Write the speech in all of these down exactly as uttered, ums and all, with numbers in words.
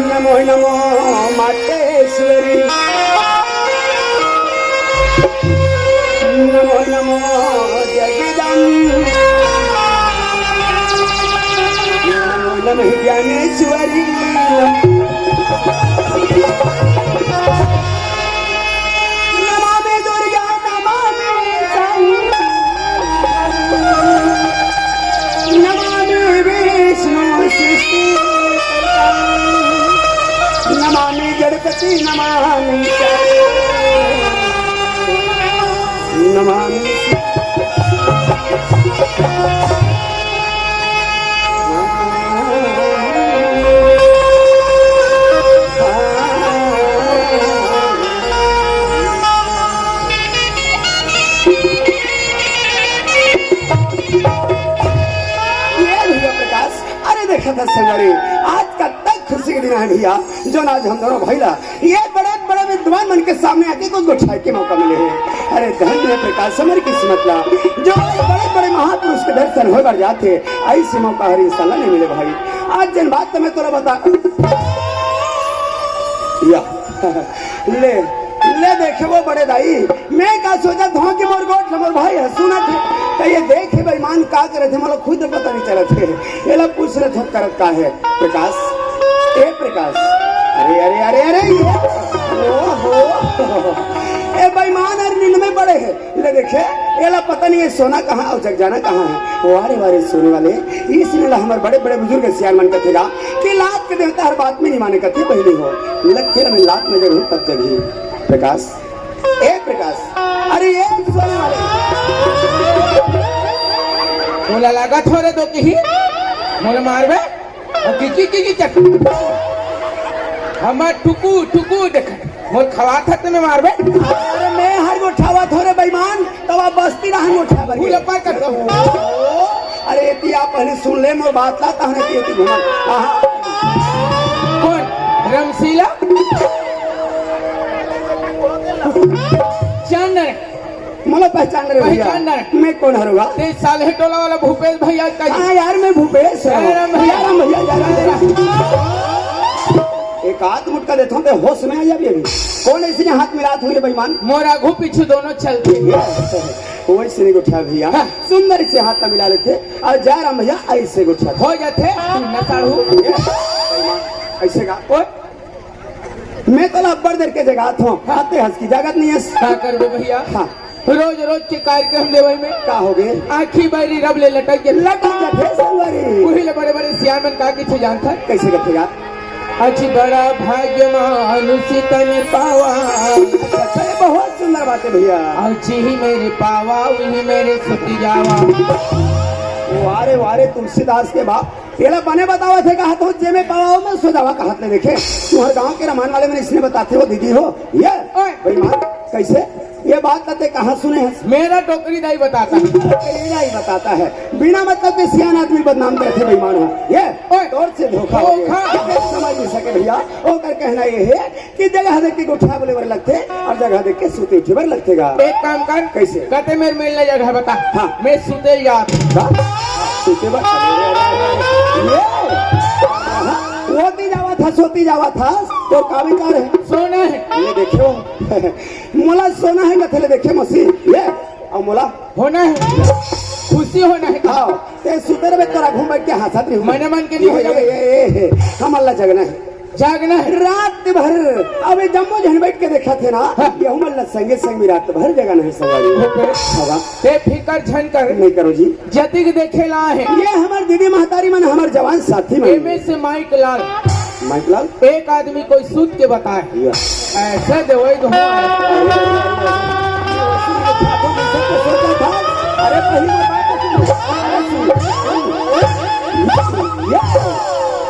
नमो नमो मातेश्वरी। नमो नमो जगदम्ब। नमो नमः ज्ञानेश्वरी। नमामि दुर्गा नमामि साई। नमामि विष्णु सृष्टि। नमामि गणपति नमामि। नमामि। ये भैया प्रकाश, अरे देखा था संगवारी, आज का तक खुशी के दिन है भैया, जो आज हम दोनों भाई ला ये बड़े बड़े विद्वान मन के सामने आके कुछ गोठियाए के मौका मिले हे। अरे धन्य हे प्रकाश हमर किस्मत ला, जो बड़े बड़े महापुरुष के दर्शन होए बर जाथे, ऐसे मौका हर इंसान ला नहीं मिले भाई। आज जिन बात तो मैं तोला बता, या ले, ले देखे वो बड़े दाई, मैं का सोचत हूँ कि मोर गोठ मोर भाई ह सुनत हे, त ये देखे बेईमान का करत हे, मोला खुद पता नहीं चलत हे। एला पूछ ले थोक करत का हे प्रकाश, ए प्रकाश, अरे अरे अरे अरे, ये, ओ हो, ए बेईमान अरे नींद में पड़े हे। ले देखे, एला पता नहीं है सोना कहाँ और जग जाना कहाँ है। वारे वारे सोने वाले, इसने ला हमारे बड़े बड़े बुजुर्ग सियान मन कथेगा कि लात के देवता हर बात में नहीं माने कथे पहले हो। लग के मैं लात में जरूर तब जगी। प्रकाश, ए प्रकाश, अरे ये सोने वाले। मोला लागत हो रे दो किही, मोला मारबे? और की, की, की, की चक-, हमर टुकु, टुकु देख, मोर खवात हत में मारबे? अरे मैं हर गोठावत हो रे बेईमान, तब आप बस्ती रहन गोठावर भूल के। पर कर दो। अरे एती आप पहले सुन ले मोर बात ला, तहने की एती घुमा। आहा। कौन? रमशीला? चंद्र। मोला पहचान रहे भैया? पहचान रहे। मैं कौन हरवा? ते साले टोला वाला भूपेश भैया का जी। हाँ यार, मैं भूपेश हूँ। जय राम भैया। जय राम भैया, जय राम, जय राम। एक हाथ मुटका देता हूँ, ते होश में आ जाबे अभी। कौन ऐसे ने हाथ मिलात हुई रे बेईमान? मोर आगू पीछू दोनों चलते। ये, वैसे नहीं गोठिया भैया। हाँ। सुंदर से हाथ मिला लेते और जय राम भैया ऐसे गोठिया। हो जाते, तू नसाड़ू। ये, बेईमान, ऐसे का? ओए। मैं तो अब्बड़ देर के जगात हूँ, आते हंस की जागत नहीं है। का करबे भैया? हाँ। रोज रोज के कार्यक्रम देवे में का हो गए? आँखी बैरी रब ले लटक के लटक जाथे संगवारी। वही ले बड़े बड़े सियान मन का किथे जानता है? कैसे करते यार? आज बड़ा भाग्य मानुष तन पावा। अच्छा, अच्छा, ये बहुत सुंदर बात है भैया। आज ही मेरे पावा, उही मेरे सुत जावा। वाह रे, वाह रे, तुलसीदास के बाप। एला बने बतावत हे, कहा तो जेमे पावा, ओमे सो जावा, कहत ले देखे। तुम्हर गांव के रामायण वाले मन इसने बताथे हो, दीदी हो। ये ओए। बेईमान, कैसे? ये बात ला ते कहाँ सुने हस? मेरा डोकरी दाई बताता है। डोकरी दाई बताता है। बिना मतलब के सियान आदमी बदनाम करथे बेईमान हो। ये ओए। तोर से धोखा हो गया। धोखा। समझ नहीं सके भैया। ओकर कहना ये है कि जगह देख के गोठिया बोले बर लगथे और जगह देख के सुते उठे बर लगथे गा। एक काम कर। कैसे? कते मेर मिलने जगह बता। हाँ। मैं सुते यार। का? सुते बर? अरे, अरे, अरे, अरे। ये? हाँ, होती जावा था, सोती जावा था। तो का विचार है? सोना है। ये देखो। मोला सोना है, कथे ले देखे मसी। ये, अउ मोला होना है, खुशी होना है। हाँ, ते सुते रहे तोरा घूम बैठ के हंसत नहीं। मने मन के नहीं हो ये, जावे। ये, ये, ये, हमन ला जगना है। जागना है। रात भर, अबे जम्मो झन बैठ के देखा थे ना, हाँ। ये हमन ला संगे संग में रात भर जगना है सवारी। ओके। हवा। ते फिकर झन कर। नहीं करो जी। जतिक देखे ला है। ये हमर दीदी महतारी मन, हमर जवान साथी मन। एमे से माइक लाल। माइक लाल? एक आदमी कोई सूत के बताए। या। ऐसे दे वही तो हूँ। अरे पहली बार बात तो सुन। अरे सुन। ये।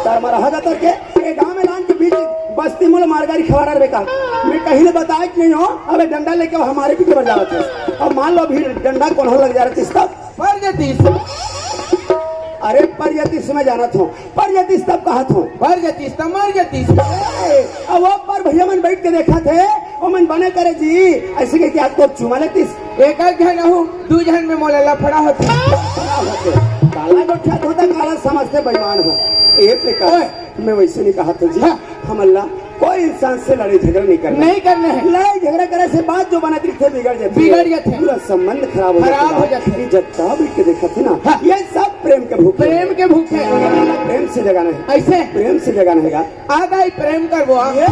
तार मारा हगा तर के, ये गांव में लान के बीच बस्ती मुल मारगारी खवाड़ा रे बेकार। मैं कहीं ने बताया कि नहीं हो, अबे डंडा लेके वो हमारे पीछे बढ़ जावत है। अब मान लो अभी डंडा कौन हो लग जा रहा है, इसका पर जतीस। अरे पर जतीस मैं जानत हूँ, पर जतीस तब कहत हूँ। पर जतीस तब मर जतीस। ए, अब वो पर भैया मन बैठ के देखा थे, वो मन बने करे जी, ऐसे के क्या तो चुमा लेतीस। एक आध झन हूँ, दू झन में मोला लफड़ा होथे। लफड़ा होथे। काला गोठिया होता, काला समझते बेईमान हो। ए प्रकार ओए। मैं वैसे नहीं कहा था जी। हाँ। हमन ला कोई इंसान से लड़ाई झगड़ा नहीं करना। नहीं करना है। लड़ाई झगड़ा करे से बात जो बना दिखते बिगड़ जाती है। बिगड़ जाते हैं। पूरा संबंध खराब हो खराब जाता हो है। जाते हैं। ये जब तब के देखा थे ना, हाँ। ये सब प्रेम के भूखे प्रेम हैं। के भूखे हैं। प्रेम से जगाना है। ऐसे? प्रेम से जगाना है। आ गई प्रेम कर वो, आ। ये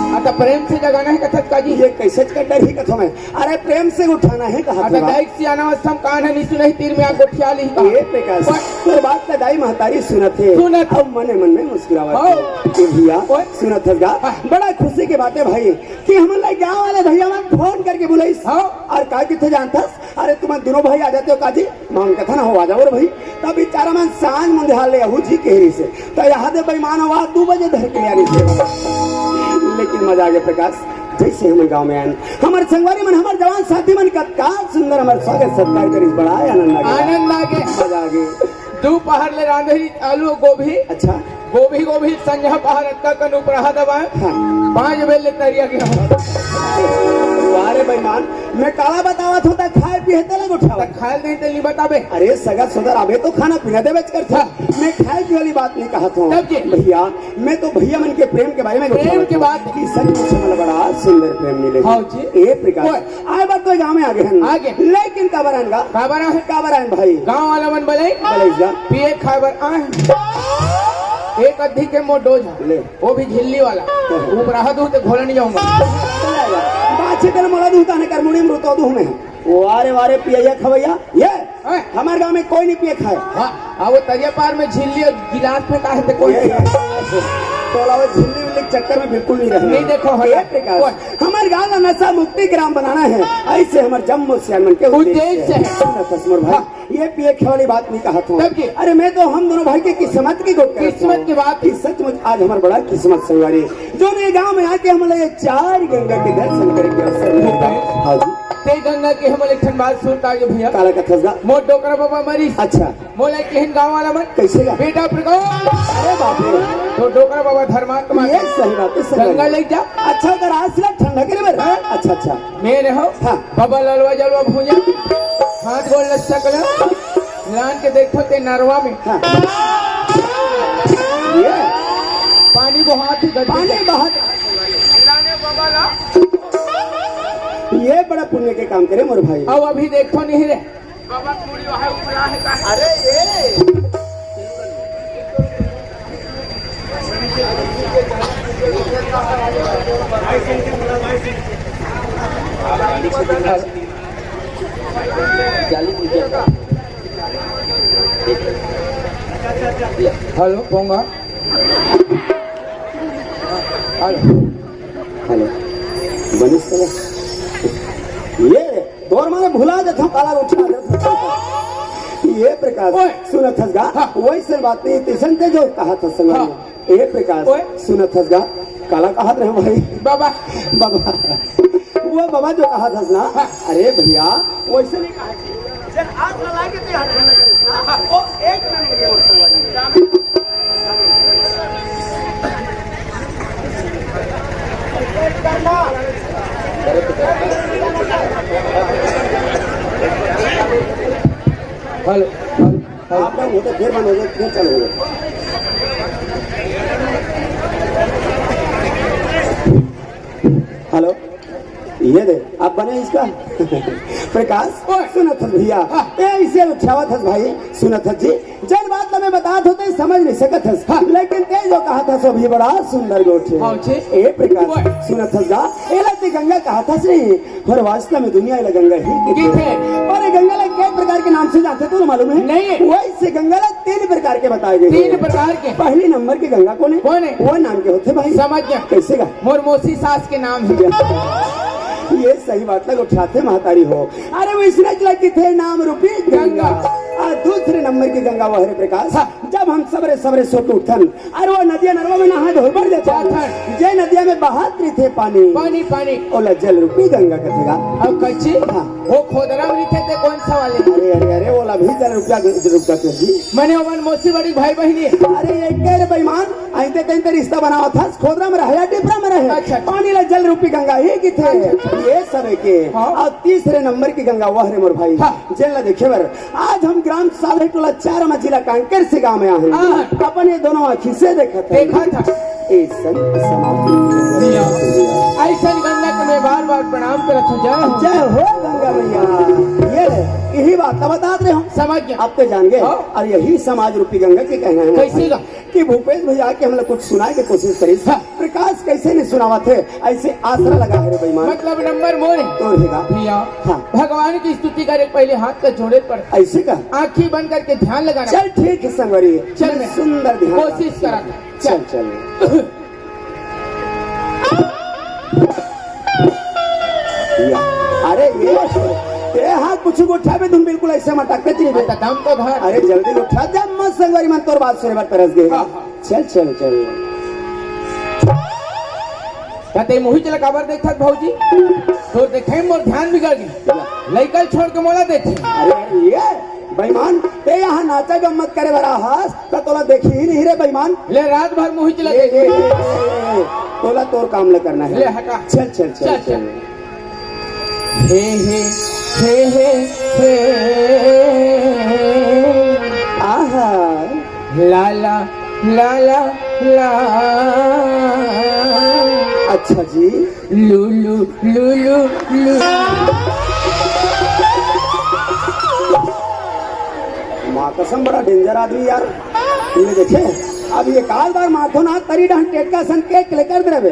आ तो प्रेम से जगाना है कथक का जी। ये कैसे कर डर ही कथों में? अरे प्रेम से उठाना है कहा अच्छा, था। दाई सियाना अवस्था में कान है, नहीं सुनही, तीर में आग गोठिया ली का। ये प्रकाश, पर तोर बात ला दाई महतारी सुनत हे। सुनत। अब मने मन में मुस्कुरावत हाँ। हे। ए भैया, ओए। सुनत हस गा? हाँ। बड़ा खुशी के बात है भाई कि हमन ला गाँव वाले भैया मन फोन करके बुलाइस। हाँ। और का किथे जानथस? अरे तुम दोनों भाई आ जाते हो काजी, मांग कथा ना हो, आ जाओ रे भाई। तब बेचारा मन सांझ मुंध्याल ले आहू जी कह रही से। तो यहाँ दे बेईमान आवाज दू बजे धर के आ रही से। लेकिन मजा आ गया प्रकाश, जैसे हमन गांव में आयन, हमर संगवारी मन, हमर जवान साथी मन कतका सुंदर हमर स्वागत सत्कार करिस, बड़ा आनंद आ गया। आनंद आ गया। मजा आ गया। दोपहर ले रांधे रही आलू गोभी। अच्छा। गोभी, गोभी संझा पहर अतका कन उपराहा दबाए। हाँ। पाँच बजे ले तरिया के हम। वाह रे बेईमान, मैं काला बतावत हूँ, त खाए पिए तेला गोठियावत। त खाए नहीं तेली बताबे। अरे सगा सोदर, अबे तो खाना पीना देवे करथे। हाँ। मैं खाए की वाली बात नहीं कहत हूँ। तब जी? भैया, मैं तो भैया मन के प्रेम के बारे में प्रेम के बात। कि सचमुच हमला बड़ा सुंदर प्रेम मिले। हाँ जी। ए प्रकाश। ओए। आए बार तो गाँव में आ गए हैं। आ गए। लेकिन काबर आन गा? काबर आए? काबर आए भाई? गाँव वाला मन बले? बले जा। पिए खाए बर आए। एक अद्धी के मोर डोज है। ले। वो भी झिल्ली वाला। हाँ। ऊपर रहा दूँ तो घोला नहीं जाऊंगा। बाछी कर मोला दूँ ताने कर मुड़ी में रुतो दूँ मैं। वारे वारे पिया खवैया। ये हैं? हमारे गांव में कोई नहीं पिए खाए। हाँ, आ वो तरिया पार में झिल्ली और गिलास फेंका है तो कोई ये, ये, ये, ये। तो अलावा झिल्ली उल्ली के चक्कर में बिल्कुल नहीं रहना। नहीं देखो, हटा। ये प्रकाश, ओए। हमारे गांव का नशा मुक्ति ग्राम बनाना है, ऐसे हमारे जम्मो सियान मन के उद्देश्य उद्देश्य है। है। सुन ना, कस्मर भाई, हाँ। ये पिए खाए वाली बात नहीं कहा था। तब की? अरे मैं तो हम दोनों भाई की किस्मत की गोठ करता हूँ। किस्मत की बात। कि सचमुच आज हमारे बड़ा किस्मत संगवारी, जो ये गांव में आके हमला ये चार गंगा के दर्शन करे के अवसर मिलता। हाँ जी। ते गंगा के हमला एक ठन बात सुनता है भैया। काला कथस गा? मोर डोकरा बाबा मरीस। अच्छा। मोला किहिन गांव वाला मन। कैसे गा? बेटा प्रकाश। अरे बाप रे। तो डोकरा बाबा धर्मात्मा। ये सही बात है, सही गंगा बात। ले जा। अच्छा, ओकर आस ला ठंडा करे बर। हाँ? अच्छा, अच्छा। मैं रहो। हाँ। बाबा ललवा जलवा भूंजा। हाथ गोड़ लस्सा कला। लान के देखो ते नरवा में। हाँ। ये? पानी बहात ही गड्ढे पानी से। बहात। ये बड़ा पुण्य के काम करे मोर भाई। अब अभी देखो नहीं रे। अरे ये। हेलो, पोंगा। हेलो, हेलो, बनिस का? ये तोर मारे भुला जाथव, काला उठा जाथव। ये प्रकाश, ओए। सुनत हस गा? हाँ। वैसन बात नहीं, तैसन ते जो कहा था संग में। हाँ। ए प्रकाश, ओए। सुनत हस गा? काला कहत रहे भाई? बाबा। बाबा। वो बाबा जो कहत हस ना, हाँ। अरे भैया, वैसे नहीं कहा जी। जब आग लगा के ते हट ना करिस ना, हाँ। वो एक में नहीं है वो संग। Hello, hello. आप लोग होते फिर बंद हो गए, फिर चालू हो गए। हेलो, ये दे, आप बने इसका? प्रकाश, ओए। सुनत हस भैया, हाँ। ए, इसे उठावत हस भाई, सुनत हस जी, जन बात ल मैं बतात हों ते समझ नहीं सकत हस, हाँ। लेकिन ते जो कहत हस वो भी बड़ा सुंदर गोठ हे। हाँ, जी। ए प्रकाश, ओए। सुनत हस गा, एला ते गंगा कहत हस नहीं, पर वास्तव में दुनिया ला गंगा ही कथे। कथे। और ये गंगा ला कई प्रकार के नाम से जानथे, तोला मालूम हे? नहीं। वैसे गंगा ला तीन प्रकार के बताए गए तीन हे। प्रकार के। पहली नंबर की गंगा कोन हे? कोन हे? वो नाम के होथे भाई। समझ गया। कैसे गा? मोर मौसी सास के नाम हे। ये सही बात ला उठाथे महतारी हो। अरे वो इसने चला कथे नाम रूपी गंगा। गंगा। और दूसरे नंबर की गंगा वो हरे प्रकाश। हाँ। जब हम सबरे सबरे सो के उठथन, अरे वो नदिया नरवा में नहाए धोए बर जाथन। जाथन। जे नदिया में बहत रहिथे पानी, पानी, पानी। ओला जल रूपी गंगा कथे गा। अब कच्ची? हाँ। वो खोदरा में रहिथे ते कौन सा वाले? अरे, अरे, अरे, ओला भी जल रूपी गंगा कथे जी। मने ओमन मौसी बड़ी भाई बहिनी। अरे, ये कह रे बेईमान, अइते तइते रिश्ता बनावत हस, खोदरा में रहे या डिपरा में रहे। अच्छा। पानी ला जल रूपी गंगा ही कथे। अच्छा, अच्छा। ये सब के। हाँ। और तीसरे नंबर की गंगा वह रे मोर भाई। हाँ। जेन ला देखे बर आज हम ग्राम सालही टोला चार मा जिला कांकेर से गांव में आए हैं। हाँ। अपन ये दोनों आँखी से देखत हन। देखत हन। ए संत समाज के भैया, अइसन गंगा के मैं बार बार प्रणाम करत हूँ। जय हो। जय हो गंगा मैया। ये ले, यही बात तो बतात रहे हो। समझ गया। आप तो जान गए। हाँ। और यही समाज रूपी गंगा के कहना है कैसे गा? कि भूपेश भैया के हम लोग कुछ सुनाए के कोशिश करी। हाँ। प्रकाश कैसे नहीं सुनावत हे, ऐसे आसरा लगा हे रे बेईमान। मतलब नंबर मोर हे। तोर हे गा। भैया, हाँ। भगवान की स्तुति करे पहले हाथ का जोड़े पड़। ऐसे का? आँखी बंद करके ध्यान लगाना। चल ठीक है संगवारी, चल मैं मैं सुंदर ध्यान कोशिश रखूँ। करा। चल, चल। चल। या, अरे ये, ये हाँ कुछ गोठा में तुम बिल्कुल ऐसे मटक के चली गई। अच्छा, दम तो धर। अरे जल्दी उठा, जब मत संगवारी मन तोर बात सुने बर तरस गए। हाँ, हाँ। चल, चल, चल। का ते मुही चला काबर देखत भौजी? तो देखे मोर ध्यान बिगड़ गई। लइका छोड़ के मोला देखे। अरे, अरे, ये बेईमान, ते यहाँ नाचा गम्मत करे वाला हस, त तोला देखी ही नहीं रे बेईमान। ले रात भर मुही चला ले, देखे। ले, ले, ले, ले, तोला तोर काम ल करना है। ले हटा। चल, चल, चल, चल, चल। चल। हे, हे, हे, हे, हे। आहा। लाला, लाला, ला। अच्छा जी। लुलु, लुलु, लुलु। माँ कसम, बड़ा डेंजर आदमी यार। ये देखे, अब ये काल बार माथो ना तरी डहन टेटका सन के क्लिकर दे रहे।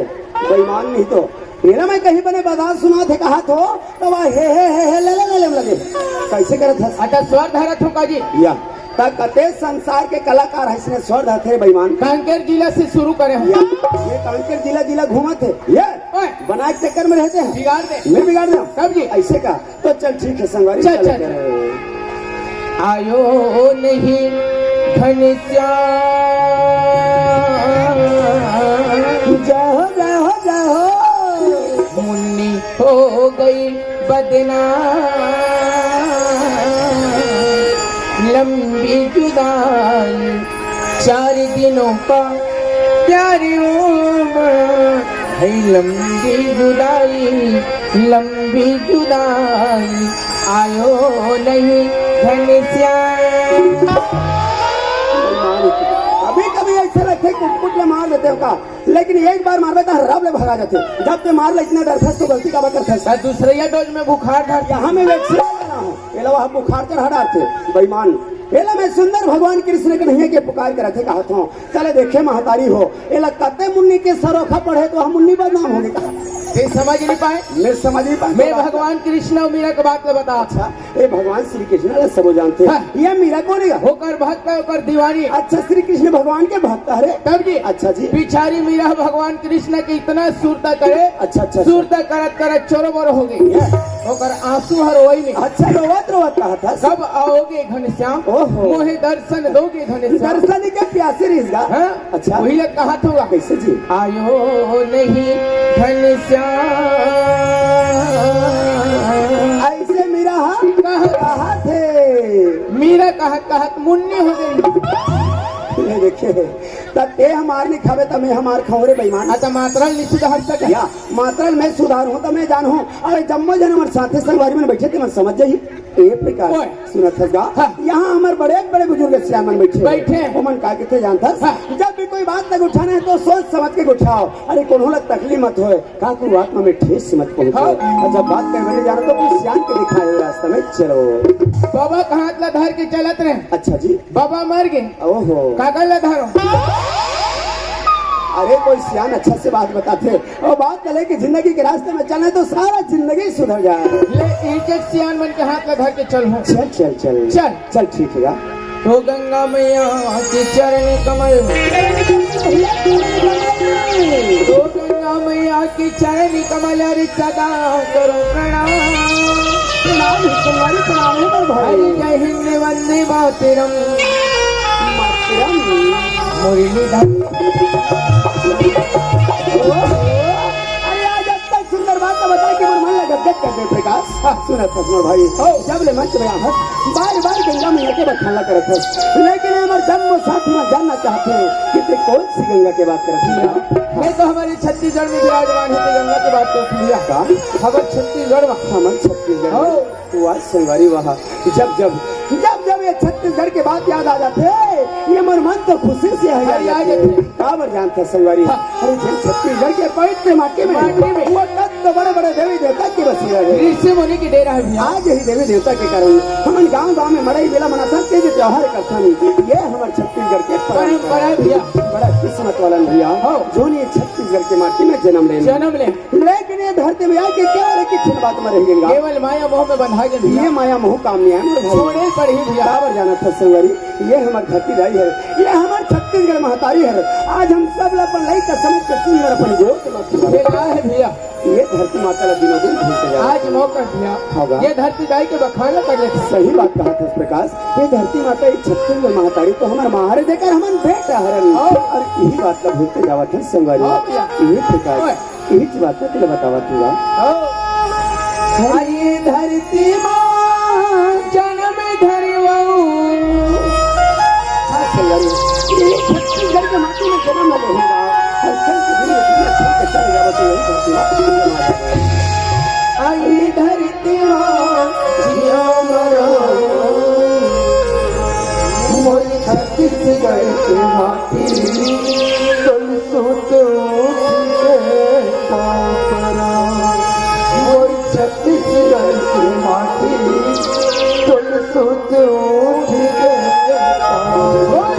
बेईमान नहीं तो। मेरा मैं कहीं बने बाजार सुना थे कहा थो, तो वह हे, हे, हे, हे, ले, ले, ले, ले लगे। कैसे करत हस? अच्छा, स्वर धरत हूँ का जी? या। त कते संसार के कलाकार है, इसने स्वर धरथे बेईमान। कांकेर जिला से शुरू करे हम। या, ये कांकेर जिला, जिला घूमत हे। ये ओए। बना के चक्कर में रहते हैं। बिगाड़ दे। मैं बिगाड़ दे। कब जी? ऐसे का? तो चल ठीक है संगवारी, चल, चल, चल, चल। आयो नहीं घनश्याम। जय हो, जय हो, जय हो। मुन्नी हो गई बदनाम। लंबी जुदाई, चार दिनों का प्यार उम्र है। लंबी जुदाई, लंबी जुदाई, आयो नहीं घनश्याम। कभी कभी ऐसे लगथे कुटकुट ले मार देते हो का, लेकिन एक बार मारबे त रब ले भगा जाथे। जब ते मार ले इतना डरथस तो गलती काबर करथस? सर, दूसरैया डोज में बुखार धर। यहाँ मैं वैक्सीन लगा रहा हूँ, ये लो आप बुखार चढ़ा डारथे बेईमान। ये लो मैं सुंदर भगवान कृष्ण कन्हैया के पुकार करत हे कहत हूँ, चले देखे महतारी हो, ये लो कते मुन्नी के सरोखा पढ़े तो हम मुन्नी बदनाम होगे कहा। ते समझ नहीं पाए? मैं समझ नहीं पाए। मैं भगवान कृष्ण अउ मीरा के बात ल बता। अच्छा, ए भगवान श्री कृष्ण ला सबो जानथे। हाँ। ये मीरा कोन हे? ओकर भक्त हे, ओकर दीवानी। अच्छा, श्री कृष्ण भगवान के भक्त हरे? तब जी। अच्छा जी। बिचारी मीरा भगवान कृष्ण के इतना सुरता करे, अच्छा, अच्छा, अच्छा। सुरता करत करत चोरो बोरो हो गई। ये। ओकर आंसू हर वही नहीं। अच्छा, रोवत रोवत कहा था। कब आओगे घनश्याम? ओहो। मोहे दर्शन दोगे घनश्याम? दर्शन के प्यासे रहिस गा। हाँ? अच्छा। वही लग कहा था। कैसे जी? आयो नहीं घनश्याम। ऐसे मीरा हा कहा, कहा थे। मीरा कहा, कहा मुन्नी हो गई। ये देखिए, तब ते हमार नहीं खावे, तब मैं हमार खाऊं रे बेईमान। अच्छा, मात्रा निश्चित हट सके। या, मात्रा मैं सुधार हूं, तब मैं जान हूं। अरे, जम्मो जन हमारे साथे संगवारी मन बैठे थे, मन समझ जाही। ए प्रकार ओए। सुनत हस गा? हाँ। यहाँ हमर बड़े बड़े बुजुर्ग सियान मन बैठे हे। बैठे हे। ओमन का कहथे जानत हस? हाँ। जब भी कोई बात तक उठाना है तो सोच समझ के उठाओ। अरे कोनो ला तकलीफ मत होए, का कोई बात में ठेस मत पहुंचाओ। हाँ। और जब बात कर बने जाना तो कोई सियान के दिखाए हुए रास्ता में चलो। बाबा के हाथ ला धर के चलत रहे। अच्छा जी। बाबा मर गए। ओहो। काकर ला धरो? अरे कोई सियान अच्छा से बात बताथे। और बात करे कि जिंदगी के रास्ते में चले तो सारा जिंदगी सुधर जाए। ले, एक एक सियान मन के हाथ ला धर के चल हो। चल, चल, चल। चल। चल, ठीक है यार। तो गंगा मैया के चरण कमल, तो गंगा मैया के चरण कमल, अरे सदा करो प्रणाम। प्रणाम, तुम्हारी प्रणाम है बड़ भाई। अरे जय हिंद वंदे मातरम। मातरम। मुरलीधर। अरे आज इतना सुंदर बात तो बता कि मोर मन ला गदगद कर दे प्रकाश। हाँ, सुनत हस मोर भाई। हो। जब ले मंच में आहस, बार बार गंगा मैया के बखान ला करत हस। लेकिन हमर जन्म साथी मन जानना चाहथे कि ते कौन सी गंगा के बात करत हस? मैं तो हमारे छत्तीसगढ़ में विराजमान है, तो गंगा की बात करत हस भैया। का? हमारे छत्तीसगढ़ में। हमारे छत्तीसगढ़ में। हो। वाह संगवारी वाह। जब जब, जब जब ये छत्तीसगढ़ के बात याद आ जाथे, ये मोर मन तो खुशी से हरिया हरिया जाथे। जाथे। काबर जानत हस संगवारी? हाँ। अरे जेन छत्तीसगढ़ के पवित्र माटी में, माटी में। वो कत तो बड़े बड़े देवी देवता के बसेरा हे। ऋषि मुनि के डेरा हे भैया। आज ही देवी देवता के कारण हमन गांव गांव में मड़ई मेला मनाथन, तीज त्योहार करथन। ये हमर छत्तीसगढ़ के परंपरा परंपरा हे भैया। बड़ा किस्मत वाला भैया, हाँ। जोन ये छत्तीसगढ़ के माटी में जन्म लेन। जन्म लेन। लेकिन ये धरती में आके केवल एक ही छिन बात में रह गए। केवल माया मोह में बंधा गए भैया। ये माया मोह काम नहीं आए मोर भाई। छोड़े पड़ही भैया। काबर जानत हस संगवारी, ये हमर धरती दाई हे, ये हमर छत्तीसगढ़ महतारी हे। आज हम सब ला अपन लइका समझ के सुंदर अपन गोद में खेला हे भैया। ये धरती माता ला दिनों दिन भूलते जा रहे हैं। आज मौका भैया। होगा। ये धरती दाई के बखान कर लेते हैं। सही बात कहत हस प्रकाश, ये धरती माता, ये छत्तीसगढ़ महतारी तो हमर माँ हरे, जेकर हमन बेटा हरन। हाँ। और यही बात ला भूलते जावत हन संगवारी। हाँ भैया। ये प्रकाश। ओए। इही बात ला तोला बतावत हूँ। हो। हरी धरती माँ जन्म धरवऊ। हाँ, संगवारी, ये छत्तीसगढ़ के माटी में जन्म ले होगा। और कल के दिन में दुनिया छोड़ के चले जाओ तो यही धरती माँ जन्म आ जाएगा। आई धरती माँ जिया मरा, मोर छत्तीसगढ़ के माटी। तोल सुत उठ के कांपरा, मोर छत्तीसगढ़ के माटी। तोल सुत उठ के कांपरा।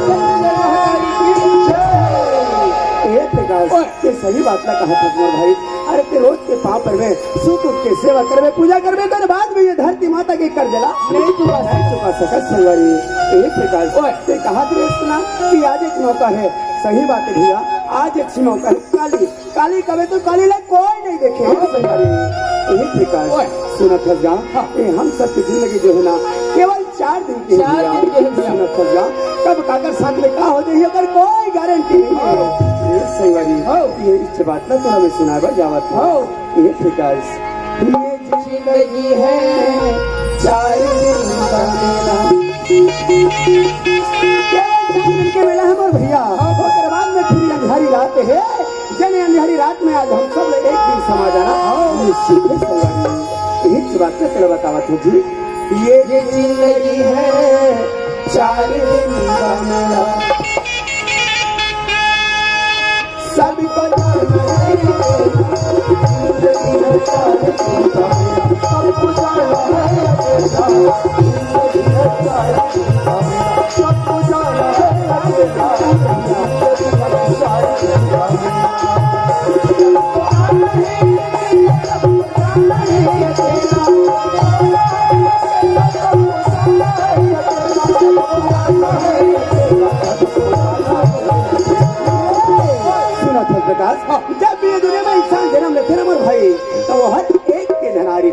ए प्रकाश, ओए। ये सही बात ना कहा था मोर भाई। अरे ते रोज के पाँव परबे, सुत उठ के सेवा करबे, पूजा करबे, तेरे बाद में ये धरती माता के कर देला। नहीं चुका सकत। नहीं चुका सकत संगवारी। ए प्रकाश, ओए। ते कहा थे सुना कि आज एक मौका है। सही बात है भैया, आज एक मौका है। काली, काली कबे तो काली ला कोई नहीं देखे। हाँ। संगवारी, ए प्रकाश, ओए। सुनत हस गा? हाँ। ए हम सब की जिंदगी जो है ना, केवल चार दिन के चार भैया। दिन के भैया। सुनत हस गा? कब काकर साथ में का हो जाही, ओकर कोई गारंटी नहीं है। हाँ। ए संगवारी, हाँ। ये इस बात ना तोला मैं सुनाबा जावत हूँ। हाँ। ए प्रकाश, ये जिंदगी है चार दिन का मेला। ये चार दिन के मेला है मोर भैया। हाँ। ओकर बाद में फिर अंधारी रात है। जने अंधारी रात में आज हम सब एक दिन समा जाना। हाँ। निश्चित है संगवारी। यही बात मैं तोला बतावत हूँ जी। ये ये जिंदगी है चार दिन का मेला। सबको जाना है, जिंदगी है चार दिन का मेला। सबको जाना है, जिंदगी है चार दिन का मेला। सबको जाना है, जिंदगी है चार दिन का मेला।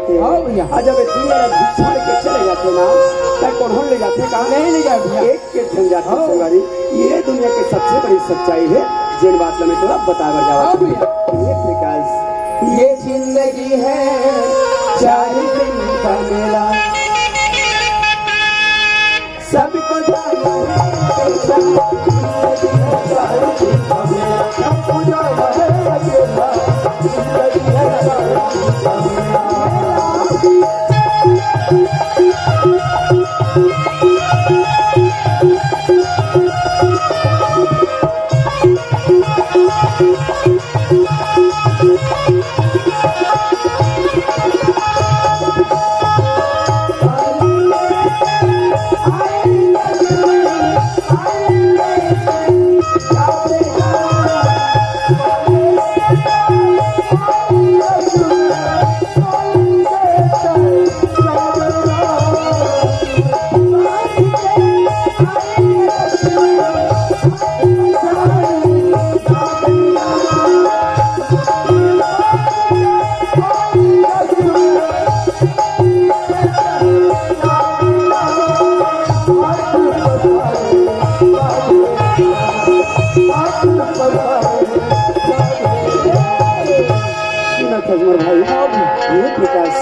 हाँ भैया। आज जब ये दुनिया ला छोड़ के चले जाथे ना, त कोन ले जाथे का? नहीं ले जाए भैया। एक के झन जाथे हाँ। संगवारी। ये दुनिया के सबसे बड़ी सच्चाई हे, जेन बात ला मैं तोला बताए बर जावत हाँ हूँ। भैया। ये प्रकाश, ये जिंदगी है चार दिन का मेला। सबको जाना है, सबको जाना है, सबको जाना है। सुनत हस मोर भाई, ये प्रकाश,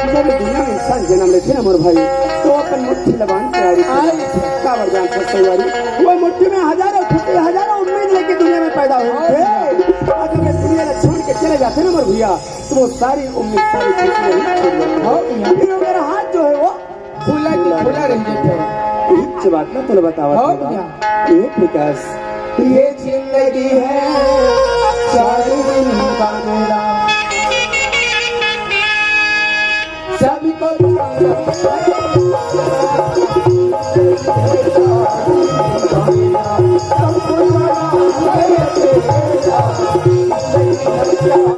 जब ये दुनिया में इंसान जन्म लेथे ना मोर भाई, तो अपन मुट्ठी ला बांध के आए रहिथे। काबर जानत हस संगवारी, वो मुट्ठी में हजारों खुशी, हजारों उम्मीद लेके दुनिया में पैदा होय थे। आज जब ये दुनिया ला छोड़ के चले जाथे ना मोर भैया, तो वो सारी उम्मीद, सारी खुशी वहीं छोड़ जाथे। हाँ भैया। फिर वो मेरा हाथ जो है वो खुला के खुला रह जाथे। इच बात ना तोला बतावत हाँ हूँ। भैया। ये प्रकाश, ये जिंदगी है चार दिन का मेला। सबको